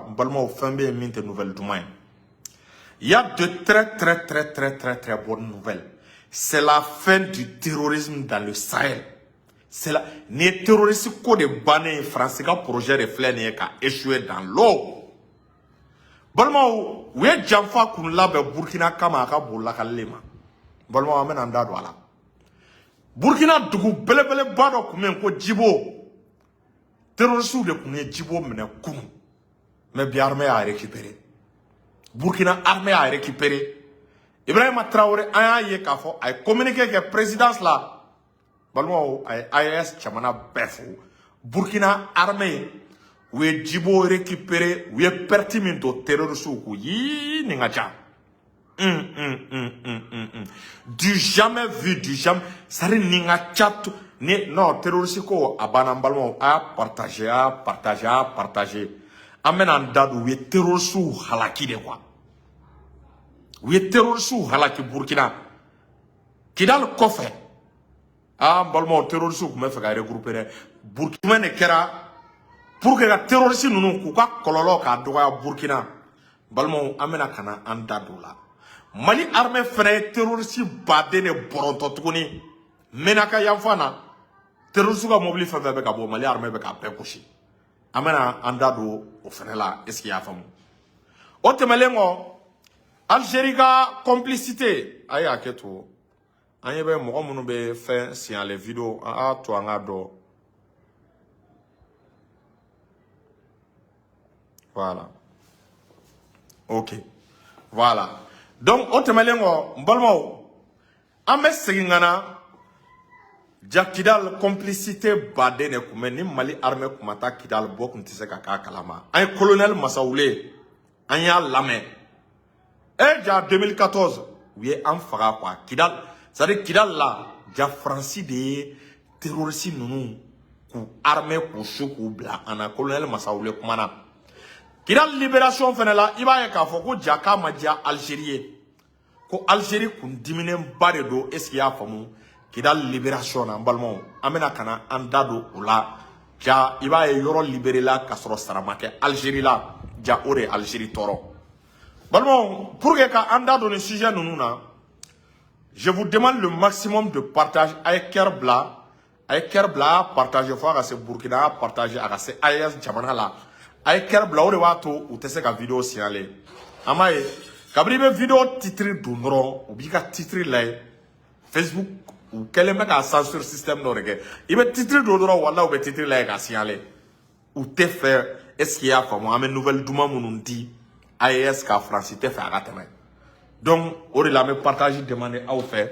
N balimaw, fɛn bɛ yen min tɛ nouvelle duman ye. Il y a de très très très très très très bonnes nouvelles. C'est la fin du terrorisme dans le Sahel. C'est la nin ye terroriste ko de bannen ye. Faransi ka projet de filɛ nin ye ka échouer dans l'eau. Balimaw, u ye janfa kun labɛn Burkina kama, a ka bon lakalili ma. Balimaw, an bɛna an da don a la. Burkina dugu belebeleba dɔ tun bɛ yen ko Jibo. Terroristew de tun ye Jibo minɛ kunun, mais bi armée y'a récupéré. Burkina armée y'a récupéré. Ibrahima Traoré, an y'a ye k'a fɔ a ye communiqué kɛ présidence la. Balimaw, a ye AES jamana bɛɛ fo. Burkina armée, u ye Jibo récupéré. U ye perte min don terroristew kun, yii, nin ka ca. Du jamais vu, du jamais. C'est-à-dire nin ka ca ni non terroriste ko a banna. N balimaw, a y'a partager, a y'a partager, a y'a partager. An bɛna an da don, u ye terroristew halaki de quoi. U ye terroristew halaki Burkina. Kidal kɔfɛ, aa, n balimaw, terroristew tun bɛ fɛ ka regrouper dɛ. Burkina de kɛra pour que ka terroriste ninnu k'u ka kɔlɔlɔ k'a dɔgɔya Burkina. Balimaw, an bɛna ka na an da don o la. Mali armée fana ye terroriste baden de bɔrɔntɔ tuguni Menaka yanfan na. Terroriste ka mobili fɛn fɛn bɛ ka bɔ, Mali armée bɛ k'a bɛɛ gosi. An bɛna an da don o fana la. Est ce que i y'a faamu? O tɛmɛnen kɔ, Algérie ka complicité, a ye hakɛ to, an ɲɛ bɛ mɔgɔ minnu bɛ fɛn signaler vidéo, an y'a to an k'a dɔn. Voilà, ok, voilà. Donc o tɛmɛnen kɔ, n balimaw, an bɛ segin ka na ja. Kidal complicité baden de tun bɛ ni Mali armée tun ma taa Kidal bɔ, tun tɛ se ka k'a kalama. An ye colonel Masawule, an y'a lamɛn. E ja, 2014, u ye an faga quoi Kidal. C'est à dire Kidal la ja, Faransi de ye terroriste ninnu k'u armée k'u su k'u bila an na. Colonel Masawule kumana Kidal libération fɛnɛ la. I b'a ye k'a fɔ ko ja k'a ma diya Algérie ye, ko Algérie kun diminenba de don. Est ce que i y'a faamu? Kidal libération na, n balimaw, an bɛna ka na an da don o la. Ja, i b'a ye yɔrɔ libéré la k'a sɔrɔ sara ma kɛ Algérie la. Ja, o de ye Algérie tɔɔrɔ. Balimaw, pour que ka an da don nin sujet ninnu na, je vous demande le maximum de partage. A ye cœur bila, a ye cœur bila, a y'a partager fo a ka se Burkina, a y'a partager a ka se AES jamana la. A ye cœur bila, o de b'a to u tɛ se ka vidéo signaler. An b'a ye kabini i bɛ vidéo titre don dɔrɔn, u b'i ka titre lajɛ. Facebook u kɛlen bɛ ka censure système dɔ de kɛ. I bɛ titre don dɔrɔn, walahi, u bɛ titre lajɛ ka signaler. U tɛ fɛ. Est ce que i y'a faamu? An bɛ nouvelle duman minnu di AES ka, Faransi tɛ fɛ a ka tɛmɛ. Donc o de la, an bɛ partage demander aw fɛ,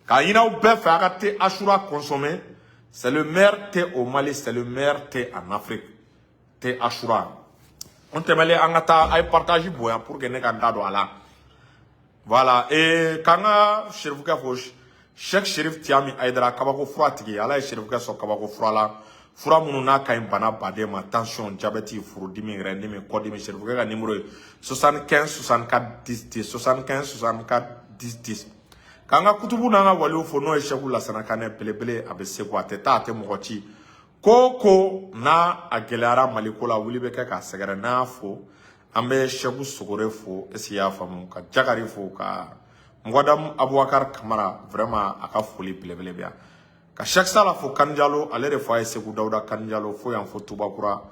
k'a ɲini aw bɛɛ fɛ, a ka thé Achoura consommer. C'est le meilleur thé au Mali, c'est le meilleur thé en Afrique, thé Achoura. On tɛmɛlen, an ka taa, a ye partage bonya pour que ne ka n da don a la. Voilà. Et k'an ka serifukɛ fo, Cheikh Sherif Tiami Aidara, kabako fura tigi. Ala ye serifukɛ sɔn kabako fura la, fura minnu n'a ka ɲi bana baden ma: tension, diabète, furudimi, rɛndimi, kɔdimi. Serifukɛ ka numéro ye 75 64 10 10, 75 64 10 10. K'an ka kutubu n'an ka waliw fo, n'o ye Cheikh Lasana Kanɛ belebele. A bɛ segu, a tɛ taa, a tɛ mɔgɔ ci. Ko ko n'a a gɛlɛyara Mali ko la, wuli bɛ kɛ k'a sɛgɛrɛ. N'a fo, an bɛ Cheikh Sogore fo. Est ce que i y'a faamu? Ka Jakari fo, ka Mugadamu Abubakar Kamara, vraiment a ka foli belebele bɛ yan. Ka Cheikh Sala fo, Kanjalo, ale de fɔ a ye Segu Dawuda Kanjalo fo yan, fo Tubakura.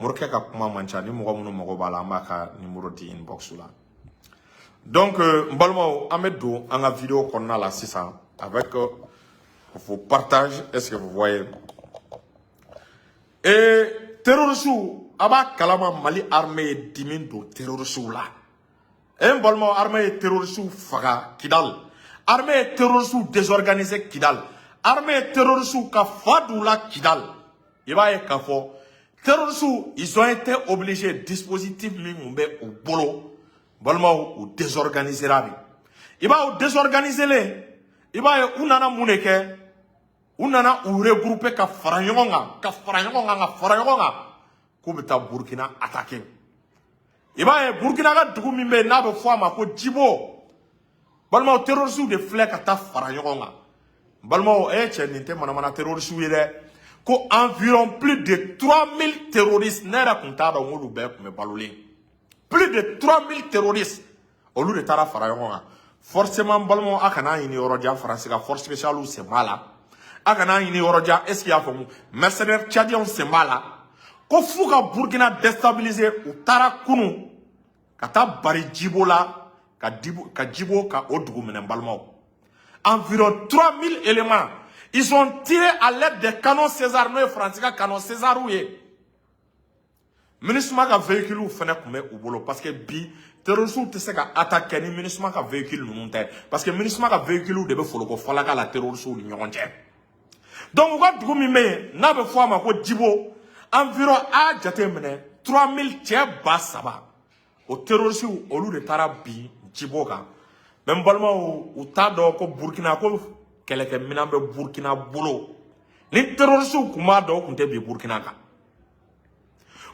Morikɛ ka kuma man ca. Ni mɔgɔ minnu mago b'a la, an b'a ka numéro di inbox la. Donc n balimaw, an bɛ don an ka vidéo kɔnɔna la sisan avec vos partages. Est ce que vous voyez? Et terroristes, a b'a kalama, Mali armée ye dimi don terroristes la. E n balimaw, armée ye terroristes faga Kidal, armée ye terroristes désorganiser Kidal, armée ye terroristes ka fa d'u la Kidal. I b'a ye k'a fɔ terroristes, ils ont été obligés, dispositif min tun bɛ u bolo, balimaw, u désorganisera de. I b'a ye, u désorganiselen, i b'a ye u nana mun de kɛ? U nana u regrouper ka fara ɲɔgɔn kan, ka fara ɲɔgɔn kan, ka fara ɲɔgɔn kan, k'u bɛ taa Burkina attaquer. I b'a ye Burkina ka dugu min bɛ yen n'a bɛ fɔ a ma ko Jibo, balimaw, terroristes de filɛ ka taa fara ɲɔgɔn kan. Balimaw, e cɛ, nin tɛ manamana terroristes ye dɛ. Ko environ plus de 3000 terroristes, ne yɛrɛ tun t'a dɔn k'olu bɛɛ tun bɛ balolen. Plus de 3000 terroristes, olu de taara fara ɲɔgɔn kan. Forcément, n balimaw, a kana ɲini yɔrɔ jan, Faransi ka force spéciale sen b'a la. A kana ɲini yɔrɔ jan, est ce que i y'a faamu, mercenaires tchadiens sen b'a la. Ko f'u ka Burkina déstabiliser. U taara kunun ka taa bari Jibo la, ka Dibo, ka Jibo, ka o dugu minɛ. N balimaw, environ 3000 éléments, ils ont tiré à l'aide des canons César, n'o ye Faransi ka canon César ye. MINUSMA ka véhicule fɛnɛ tun bɛ u bolo, parce que bi terroristes tɛ se ka attaque kɛ ni MINUSMA ka véhicule ninnu tɛ, parce que MINUSMA ka véhicule de bɛ foloko falaka la terroristes ni ɲɔgɔn cɛ. Donc u ka dugu min bɛ yen n'a bɛ fɔ a ma ko Jibo, environ, a jate minɛ, 3000 cɛ 3000, o terroristes, olu de taara bin Jibo kan. Mais n balimaw, u t'a dɔn ko Burkina ko kɛlɛkɛminɛn bɛ Burkina bolo. Ni terroristes tun b'a dɔn, u tun tɛ bin Burkina kan.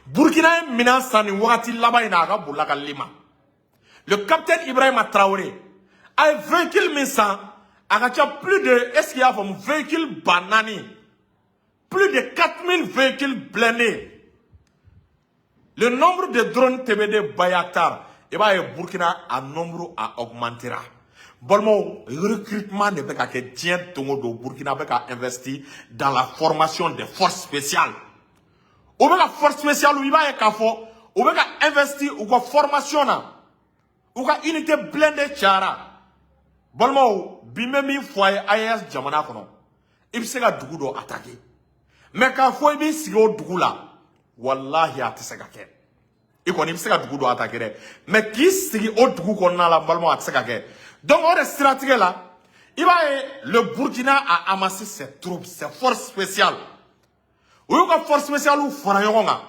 Burkina ye minɛn san nin wagati laban in na, a ka bolila ka lima. Le capitaine Ibrahima Traoré a ye véhicule min san, a ka ca plus de, est ce que i y'a faamu, véhicule 4000, plus de 4000 véhicules blindés, le nombre de drones TBD Bayraktar. I b'a ye Burkina a nombre a augmentera. Balimaw, recrutement de bɛ ka kɛ diɲɛ don o don. Burkina bɛ ka investir dans la formation des forces spéciales. O bɛ ka force spéciale, i b'a ye k'a fɔ u bɛ ka investir u ka formation na, u ka unité blindée cayara. Balimaw, bi n bɛ min fɔ a ye, AES jamana kɔnɔ, i bɛ se ka dugu dɔ attaquer, mais k'a fɔ i b'i sigi o dugu la, walahi, a tɛ se ka kɛ. I kɔni, i bɛ se ka dugu dɔ attaquer dɛ, mais k'i sigi o dugu kɔnɔna la, n balimaw, a tɛ se ka kɛ. Donc o de siratigɛ la, i b'a ye, le Burkina a amassé ses troupes, ses forces spéciales. U y'u ka force spéciale fara ɲɔgɔn kan,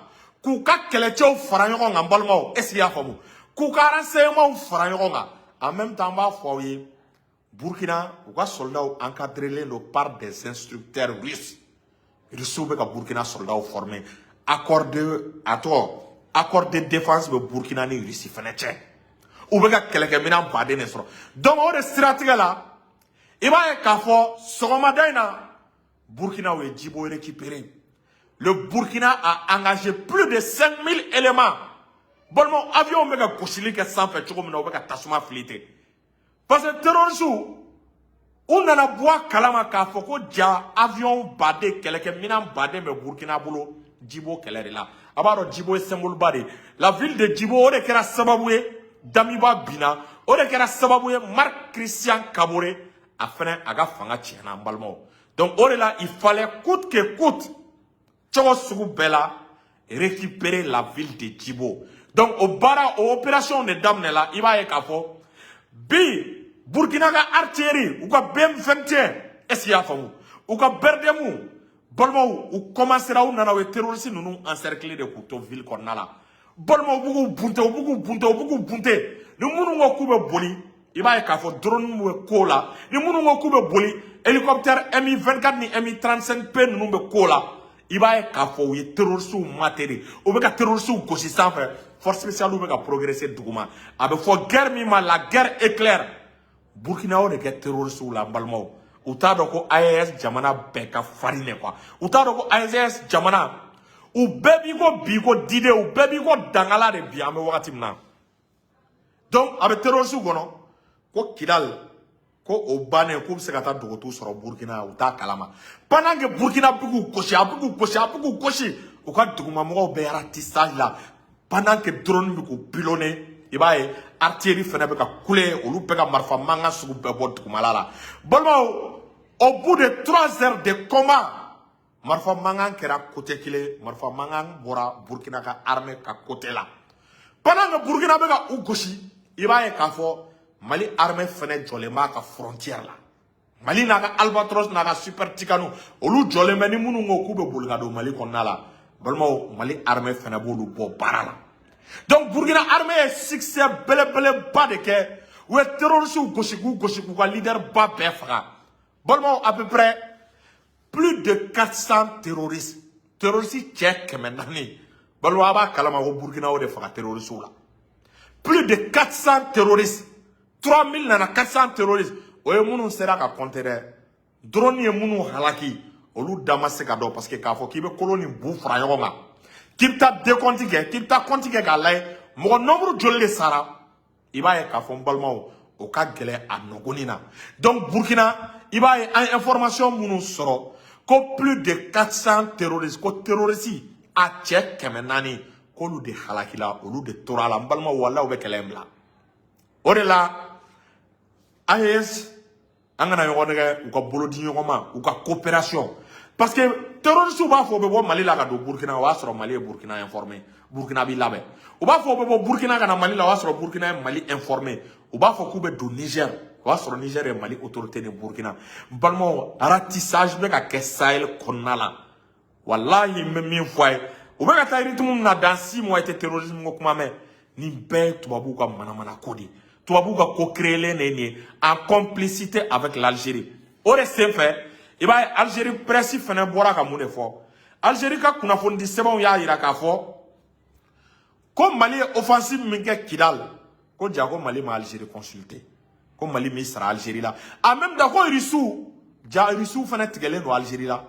k'u ka kɛlɛcɛw fara ɲɔgɔn kan. N balimaw, est ce que i y'a faamu, k'u ka renseignements fara ɲɔgɔn kan. En même temps, an b'a fɔ aw ye, Burkina, u ka soldats encadrés don par des instructeurs russes. Russiw bɛ ka Burkina soldats former. Accord de, a tɔgɔ, accord de défense bɛ Burkina ni Russie fɛnɛ cɛ. U bɛ ka kɛlɛkɛminɛn baden de sɔrɔ. Donc o de siratigɛ la, i b'a ye k'a fɔ sɔgɔmada in na, Burkina ye Djibo récupéré. Le Burkina a engagé plus de 5000 éléments. Balimaw, avion bɛ ka gosili kɛ sanfɛ cogo min na, u bɛ ka tasuma fili ten, parce que terroristes, u nana bɔ a kalama k'a fɔ ko ja avion baden, kɛlɛkɛminɛn baden bɛ Burkina bolo Djibo kɛlɛ de la. A b'a dɔn Djibo ye symbole ba de ye, la ville de Djibo. O de kɛra sababu ye Damiba binna, o de kɛra sababu ye Marc Christian Kabore, a fɛnɛ a ka fanga tiɲɛna, n balimaw. Donc o de la, il fallait coûte que coûte, cogo sugu bɛɛ la, récupérer la ville de Djibo. Donc o baara, o opération de daminɛ la. I b'a ye k'a fɔ bi, Burkina ka artillerie, u ka BM21, est ce que i y'a faamu, u ka BRDM, balimaw, u commencera, u nana, u ye terroriste ninnu encercler de k'u to ville kɔnɔna la. Balimaw, u b'u k'u bunte, u b'u k'u bunte, u b'u k'u bunte. Ni minnu ko k'u bɛ boli, i b'a ye k'a fɔ drone bɛ ko la. Ni minnu ko k'u bɛ boli, hélicoptère Mi 24 ni Mi 35P ninnu bɛ ko la. I b'a ye k'a fɔ u ye terroristew mater de, u bɛ ka terroristew gosi sanfɛ, force spéciale bɛ ka progresser duguma. A bɛ fɔ guerre min ma, la guerre éclair, Burkina o de kɛ terroristew la. N balimaw, u t'a dɔn ko AES jamana bɛɛ ka farin de quoi. U t'a dɔn ko AES jamana, u bɛɛ b'i ko bi ko diden, u bɛɛ b'i ko dangala de bi an bɛ wagati min na. Donc a bɛ terroristew kɔnɔ ko Kidal ko o bannen, k'u bɛ se ka taa dogotu sɔrɔ Burkina, u t'a kalama. Pendant que Burkina bɛ k'u gosi, a bɛ k'u gosi, a bɛ k'u gosi, u ka dugumamɔgɔw bɛ ratissage la, pendant que drone bɛ k'u pilonner, i b'a ye artillerie fana bɛ ka kule, olu bɛ ka marifa mankan sugu bɛɛ bɔ dugumala la. Balimaw, au bout de 3 heures de combat, marifa mankan kɛra côté kelen, marifa mankan bɔra Burkina ka armée ka côté la. Pendant que Burkina bɛ ka u gosi, i b'a ye k'a fɔ Mali armée fɛnɛ jɔlen b'a ka frontière la. Mali n'a ka Albatros, n'a ka Super Tucano, olu jɔlen bɛ. Ni minnu ko k'u bɛ boli ka don Mali kɔnɔna la, balimaw, Mali armée fɛnɛ b'olu bɔ baara la. Donc Burkina armée ye succès belebeleba de kɛ. U ye terroristes gosi, k'u gosi, k'u ka leader ba bɛɛ faga. Balimaw, à peu près plus de 400 terroristes, terroristes cɛ 400. Balimaw, a b'a kalama ko Burkina o de faga terroristes la, plus de 400 terroristes. 3000 nana 400 terroristes, o ye minnu sera ka compter dɛ. Drone ye minnu halaki, Olu da ma se ka dɔn, parce que k'a fɔ k'i bɛ kolo ni bu fara ɲɔgɔn kan, k'i bɛ taa décompte kɛ, k'i bɛ taa compte kɛ k'a lajɛ mɔgɔ nombre joli de sara, i b'a ye k'a fɔ, n balimaw, o ka gɛlɛn a nɔgɔnin na. Donc Burkina, i b'a ye, an ye information minnu sɔrɔ ko plus de 400 terroristes, ko terroriste a cɛ 400, k'olu de halakila, olu de tora a la. N balimaw, walahi, u bɛ kɛlɛ in bila. O de la, AES, an kana ɲɔgɔn nɛgɛ, u ka bolo di ɲɔgɔn ma, u ka coopération, parce que terroristes b'a fɔ u bɛ bɔ Mali la ka don Burkina, o y'a sɔrɔ Mali ye Burkina informé, Burkina b'i labɛn. U b'a fɔ u bɛ bɔ Burkina ka na Mali la, o y'a sɔrɔ Burkina ye Mali informé. U b'a fɔ k'u bɛ don Niger, o y'a sɔrɔ Niger ye Mali autorité ni Burkina. N balimaw, ratissage bɛ ka kɛ Sahel kɔnɔna la. Walahi, n bɛ min fɔ a ye, u bɛ ka taa rythme min na, dans 6 mois i tɛ terrorisme ko kuma mɛn. Nin bɛɛ ye tubabuw ka manamana ko de ye, tubabuw ka ko créelen de ye nin ye, en complicité avec l'Algérie. O de senfɛ, i b'a ye, Algérie presse fɛnɛ bɔra ka mun de fɔ? Algérie ka kunnafonidi sɛbɛnw y'a yira k'a fɔ ko Mali ye offensive min kɛ Kidal, ko ja ko Mali ma Algérie consulter, ko Mali m'i sara Algérie la. En même temps, ko Russiw ja, Russiw fɛnɛ tigɛlen don Algérie la,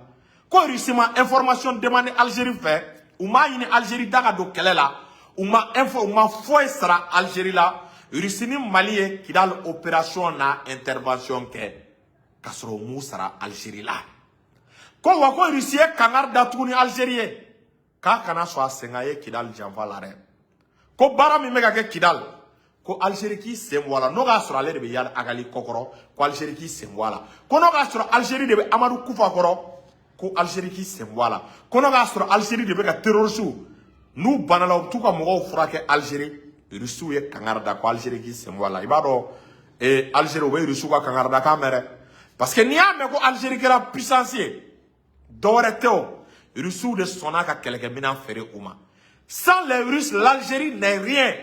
ko Russie ma information demandé Algérie fɛ, u m'a ɲini Algérie da ka don kɛlɛ la, u ma info, u ma foyi sara Algérie la. Russie ni Mali ye Kidal opération na intervention kɛ k'a sɔrɔ u m'u sara Algérie la. Ko wa, ko Russie ye kangari da tuguni Algérie ye k'a kana sɔn a sen ka ye Kidal janfa la dɛ, ko baara min bɛ ka kɛ Kidal, ko Algérie k'i sen bɔ a la, n'o k'a sɔrɔ ale de bɛ Iyad Ag Ghali kɔkɔrɔ, ko Algérie k'i sen bɔ a la, ko n'o k'a sɔrɔ Algérie de bɛ Amadu Kufa kɔrɔ, ko Algérie k'i sen bɔ a la, ko n'o k'a sɔrɔ Algérie de bɛ ka terroristes n'u banana, u bɛ t'u ka mɔgɔw furakɛ Algérie. Russiw ye kangari da ko Algérie k'i sen bɔ a la. I b'a dɔn, Algérie, u bɛ Russiw ka kangari da kan mɛn dɛ, parce que n'i y'a mɛn ko Algérie kɛra puissance ye, dɔwɛrɛ tɛ o, Russiw de sɔnna ka kɛlɛkɛminɛn feere u ma. Sans les Russes, l'Algérie n'est rien.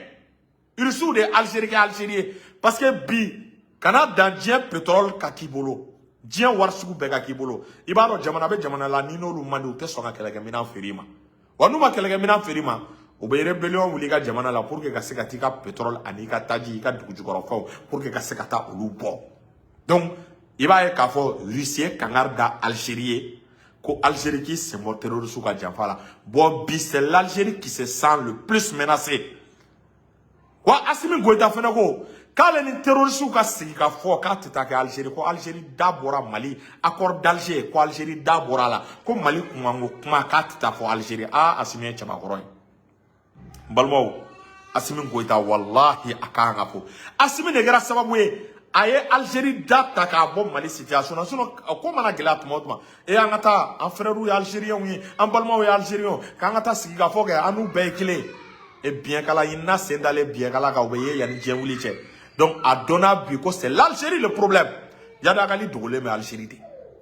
Russiw de ye Algérie kɛ Algérie ye, parce que bi kana dan diɲɛ pétrole ka k'i bolo, diɲɛ wari sugu bɛɛ ka k'i bolo, i b'a dɔn, jamana bɛ jamana la, ni n'olu man di, u tɛ sɔn ka kɛlɛkɛminɛn feere i ma. Wa n'u ma kɛlɛkɛminɛn feere i ma, u bɛ rébellion wuli i ka jamana la pour que ka se ka t'i ka pétrole ani i ka taji, i ka dugujukɔrɔfɛnw, pour que ka se ka taa olu bɔ. Donc i b'a ye k'a fɔ Russie ye kangari da Algérie ye ko Algérie k'i sen bɔ terroriste ka janfa la. Bon, bi, c'est l'Algérie qui se sent le plus menacé. Wa Assimi Goïta fɛnɛ ko k'ale ni terroriste ka sigi ka fɔ k'a tɛ taa kɛ Algérie, ko Algérie da bɔra Mali accord d'Alger, ko Algérie da bɔra a la, ko Mali kunkanko kuma k'a tɛ taa fɔ Algérie. Aa, Assimi ye cɛbakɔrɔ ye. N balimaw, Assimi Goïta, walahi, a kan ka fɔ Assimi de kɛra sababu ye a ye Algérie da ta k'a bɔ Mali situation na. Sinon ko mana gɛlɛya tuma o tuma, e an ka taa, an frères ye Algériens ye, an balimaw ye Algériens, k'an ka taa sigi ka fɔ kɛ, an n'u bɛɛ ye kelen ye. E biɲɛkala ɲinina sen dalen biɲɛkala kan, o bɛ ye yanni diɲɛ wuli cɛ. Donc a dɔnna bi ko c'est l'Algérie le problème. Iyad Ag Ghali dogolen bɛ Algérie de.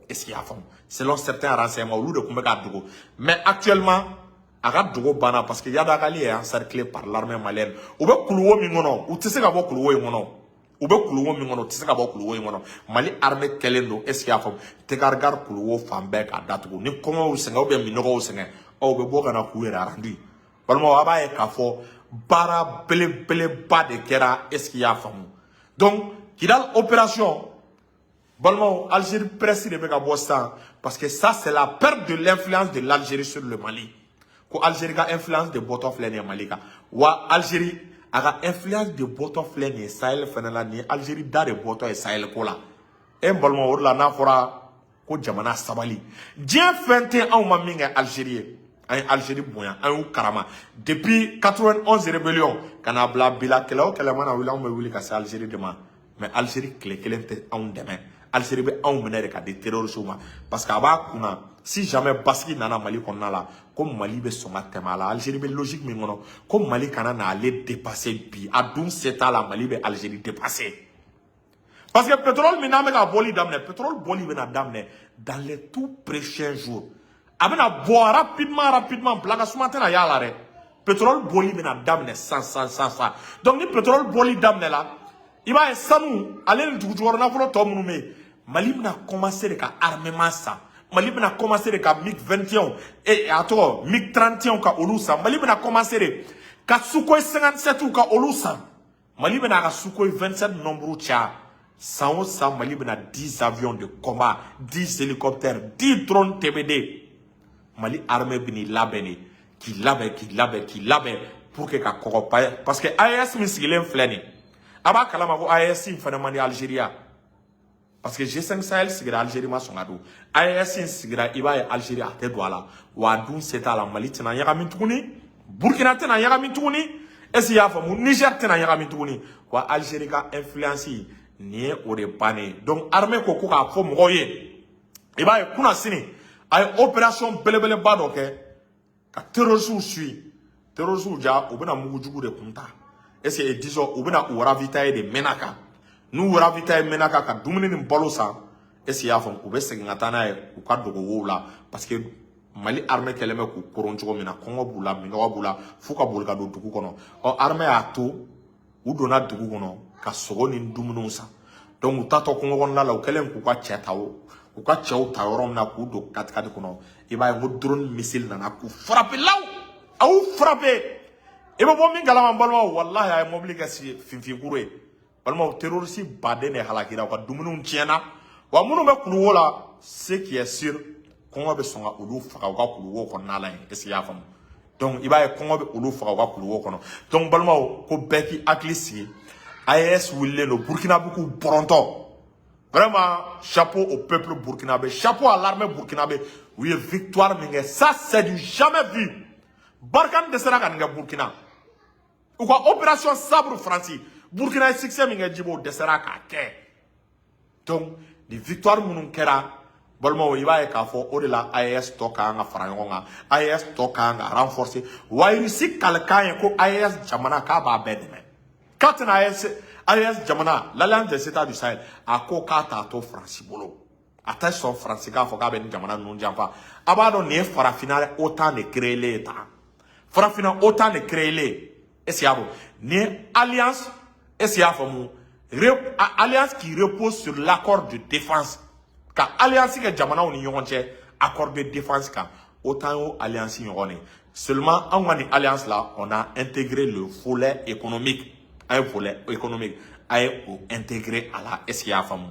Est ce qu'il y'a faamu? Selon certains renseignements, olu de tun bɛ k'a dogo, mais actuellement a ka dogo banna, parce que Iyad Ag Ghali est encerclé par l'armée malienne. U bɛ kuluwo min kɔnɔ, u tɛ se ka bɔ kuluwo in kɔnɔ. U bɛ kuluwo min kɔnɔ, u tɛ se ka bɔ kuluwo in kɔnɔ. Mali armée kɛlen don, est ce que y'a faamu, Tekargar kuluwo fan bɛɛ k'a datugu. Ni kɔngɔ y'u sɛgɛn ou bien minɔgɔ y'u sɛgɛn, ɔ, u bɛ bɔ ka na k'u yɛrɛ rendu. Balimaw, a b'a ye k'a fɔ baara belebeleba de kɛra. Est ce que y'a faamu? Donc Kidal opération, balimaw, Algérie presse de bɛ ka bɔ sisan, parce que ça, c'est la perte de l'influence de l'Algérie sur le Mali, ko Algérie ka influence de bɔtɔ filɛ nin ye Mali kan. Wa Algérie a ka influence de bɔtɔ filɛ nin ye Sahel fɛnɛ la. Nin ye Algérie da de bɔtɔ ye Sahel ko la. E n balimaw, o de la n'a fɔra ko jamana sabali, diɲɛ fɛn tɛ anw ma min kɛ Algérie ye. An ye Algérie bonya, an y'u karama depuis 91 rébellion ka n'a bila bi la. Kɛlɛ o kɛlɛ mana wuli, anw bɛ wuli ka se Algérie de ma, mais Algérie tile kelen tɛ anw dɛmɛ. Algérie bɛ anw minɛ de ka di terroristes ma, parce que a b'a kunna, si jamais basigi nana Mali kɔnɔna la, ko Mali bɛ sɔn ka tɛmɛ a la. Algérie bɛ logique min kɔnɔ, ko Mali kana n'ale dépasser bi, a dun se t'a la, Mali bɛ Algérie dépasser, parce que pétrole min n'an bɛ ka bɔli daminɛ, pétrole bɔli bɛna daminɛ dans les tout prochains jours. A bɛna bɔ rapidement rapidement, bila ka suma tɛna y'a la dɛ. Pétrole bɔli bɛna daminɛ san san san san. Donc ni pétrole bɔli daminɛ la, i b'a ye, sanu ale ni dugujukɔrɔ nafolo tɔ minnu bɛ yen, Mali bɛna commencer de ka armement san. Mali bɛna commencer de ka MiG 21 e a tɔgɔ MiG 31 ka olu san. Mali bɛna commencer de ka Sukhoi 57 ka olu san. Mali bɛna a ka Sukhoi 27 nombre caya. San o san, Mali bɛna 10 avions de combat, 10 hélicoptères, 10 drones TBD. Mali armée bɛ n'i labɛn de, k'i labɛn, k'i labɛn, k'i labɛn pour que ka kɔgɔ, parce que AES min sigilen filɛ nin, a b'a kalama ko AES in fana man di Algérie, parce que G5 Sahel sigira, Algérie ma sɔn ka don. AES in sigira, i b'a ye Algérie a tɛ don a la, wa a dun se t'a la. Mali tɛna ɲagami tuguni, Burkina tɛna ɲagami tuguni, est ce que i y'a faamu? Niger tɛna ɲagami tuguni, wa Algérie ka influence nin ye o de bannen ye. Donc armée ko ko k'a fɔ mɔgɔw ye, i b'a ye kunna sini a ye opération belebeleba dɔ kɛ ka terroristes suit. Terroristes ja, u bɛna mugujugu de kun ta, est ce que, disons, u bɛna u ravitailler de Menaka. N'u ravitailler Menaka ka dumuni ni balo san, est ce que i y'a faamu, u bɛ segin ka taa n'a ye u ka dogowow la, parce que Mali armée kɛlen bɛ k'u koron cogo min na, kɔngɔ b'u la, minɔgɔ b'u la, f'u ka boli ka don dugu kɔnɔ. Ɔ, armée y'a to u donna dugu kɔnɔ ka sogo ni dumuniw san. Donc u taatɔ kungo kɔnɔna la, u kɛlen k'u ka cɛ ta, o u ka cɛw ta yɔrɔ min na k'u don katikati kɔnɔ, i b'a ye ko drone missile nana k'u frapper law, a y'u frapper. I bɛ bɔ min kalama, n balimaw, walahi, a ye mobili kɛ finfinkuru ye. Balimaw, terroriste baden de halakira, u ka dumuniw tiɲɛna, wa minnu bɛ kuluwo la, ce qui est sûr, kɔngɔ bɛ sɔn ka olu faga u ka kuluwo kɔnɔna la yen. Est ce que i y'a faamu? Donc i b'a ye kɔngɔ bɛ olu faga u ka kuluwo kɔnɔ. Donc balimaw, ko bɛɛ k'i hakili sigi, AES wulilen don, Burkina bɛ k'u bɔrɔntɔ. Vraiment, chapeau au peuple burkinabé, chapeau à l'armée burkinabé. U ye victoire min kɛ, ça c'est du jamais vu. Barkhane dɛsɛra ka nin kɛ Burkina. U ka opération Sabre Faransi, Burkina ye succès min kɛ, Jibo dɛsɛra k'a kɛ. Donc ni victoire minnu kɛra, balimaw, i b'a ye k'a fɔ o de la AES tɔ ka kan ka fara ɲɔgɔn kan, AES tɔ ka kan ka renforcer. Wa Russie kalikan ye ko AES jamana k'a b'a bɛɛ dɛmɛ, k'a tɛna AES jamana, l'Alliance des États du Sahel, a ko k'a t'a to Faransi bolo, a tɛ sɔn Faransi k'a fɔ k'a bɛ nin jamana ninnu janfa. A b'a dɔn nin ye farafinna OTAN de créé ye tan, farafinna OTAN de créé ye. Est ce que i y'a faamu? Nin ye alliance, est ce que i y'a faamu, alliance qui repose sur l'accord de défense, ka alliance kɛ jamanaw ni ɲɔgɔn cɛ accord de défense kan. OTAN y'o alliance ɲɔgɔn de, seulement anw ka nin alliance la, on a intégré le volet économique. An ye volet économique, a ye o intégré a la. Est ce que i y'a faamu?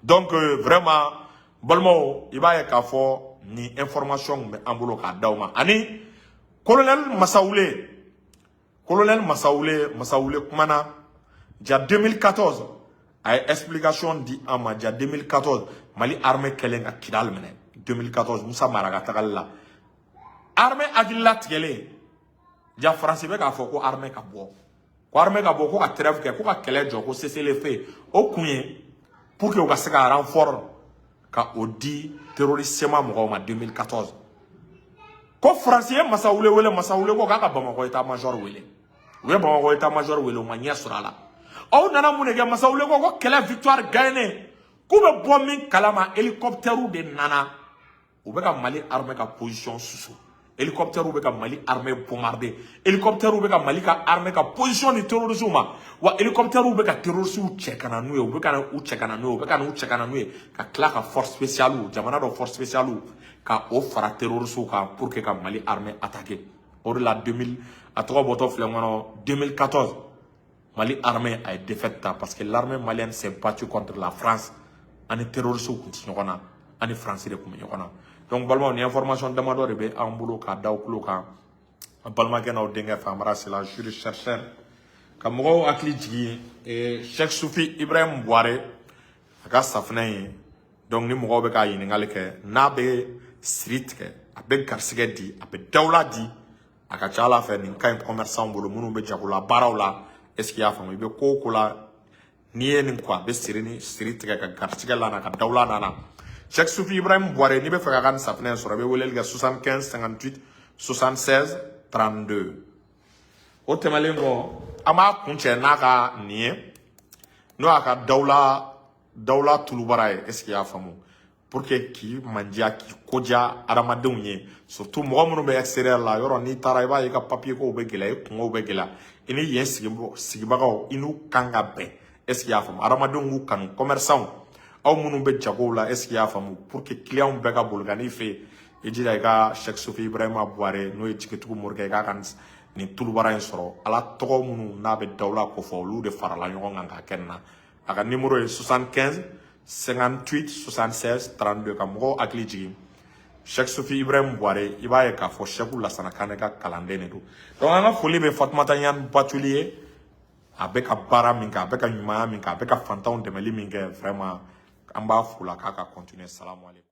Donc vraiment, balimaw, i b'a ye k'a fɔ nin information kun bɛ an bolo k'a d'aw ma. Ani colonel Masawule, colonel Masawule, Masawule kumana ja 2014, a ye explication di an ma ja 2014, Mali armée kɛlen ka Kidal minɛ 2014, Musa Mara ka tagali la, armée hakilila tigɛlen ja, Faransi bɛ k'a fɔ ko armée ka bɔ, ko armée ka bɔ, ko ka trêve kɛ, ko ka kɛlɛ jɔ, ko cessez-le-feu. O kun ye pour que u ka se ka renfort ka o di terroriste mɔgɔw ma. 2014, ko Faransi ye Masawule wele, Masawule ko k'a ka Bamakɔ état major wele. U ye Bamakɔ état major wele, u ma ɲɛ sɔrɔ a la. Aw nana mun de kɛ? Masawule ko ko kɛlɛ victoire gagnée, k'u bɛ bɔ min kalama, hélicoptère de nana, u bɛ ka Mali armée ka position susu, hélicoptère bɛ ka Mali armée bombarder, hélicoptère bɛ ka Mali ka armée ka position di terroristes ma, wa hélicoptère bɛ ka terroristes cɛ ka na n'u ye, u bɛ ka na u cɛ ka na n'u ye, u bɛ ka n'u cɛ ka na n'u ye, ka tila ka force spéciale, jamana dɔ force spéciale, ka o fara terroristes kan pour que ka Mali armée attaquer. O de la 2000, a tɔgɔ bɔtɔ filɛ n kɔnɔ, 2014, Mali armée a ye défaite ta, parce que l'armée malienne s'est battue contre la France. Ani terroristes kun ti ɲɔgɔn na, ani France de kun bɛ ɲɔgɔn na. Donc balimaw, ni information damadɔ de bɛ an bolo k'a da aw tulo kan, an balimakɛ n'aw denkɛ Famara Sila, juriste chercheur, ka mɔgɔw hakili jigin Cheikh Sufi Ibrahim Buware a ka safunɛ ye. Donc ni mɔgɔw bɛ k'a ɲininkali kɛ, n'a bɛ siri tigɛ, a bɛ garisɛgɛ di, a bɛ dawula di, a ka ca Ala fɛ nin ka ɲi commerçant bolo minnu bɛ jagola baaraw la. Est ce que i y'a faamu? I bɛ ko o ko la, n'i ye nin ko, a bɛ siri ni siri tigɛ ka garisɛgɛ lana, ka dawula nana. Cheikh Sufi Ibrahim Buware, n'i bɛ fɛ ka ka nin safunɛ in sɔrɔ, i bɛ weleli kɛ 75 58 76 32. O tɛmɛnen kɔ, an b'a kuncɛ n'a ka nin ye, n'o y'a ka dawula, dawula tulubara ye. Est ce que i y'a faamu? Pour que k'i mandiya, k'i kodiya adamadenw ye, surtout mɔgɔ minnu bɛ extérieur la, yɔrɔ n'i taara, i b'a ye i ka papier kow bɛ gɛlɛya, i kungow bɛ gɛlɛya, i ni yen sigibagaw, i n'u kan ka bɛn. Est ce que i y'a faamu? Adamadenw k'u kanu, commerçant aw minnu bɛ jagow la, est ce que i y'a faamu, pour que clients bɛɛ ka boli ka n'i fɛ yen, i jija i ka Cheikh Sufi Ibrahima Buware, n'o ye jigitigiw morikɛ, i k'a ka nin tulubara in sɔrɔ. Ala tɔgɔ minnu n'a bɛ dawula ko fɔ, olu de farala ɲɔgɔn kan k'a kɛ nin na. A ka numéro ye 75 58 76 32. Ka mɔgɔw hakili jigin, Cheikh Sufi Ibrahim Buware, i b'a ye k'a fɔ Cheikh Lasana Kane ka kalanden de don. Donc an ka foli bɛ Fatumata Ɲani Batuli ye. A bɛ ka baara min kɛ, a bɛ ka ɲumanya min kɛ, a bɛ ka fantanw dɛmɛli min kɛ, vraiment an b'a fo la k'a ka continuer. Salamu aleykum.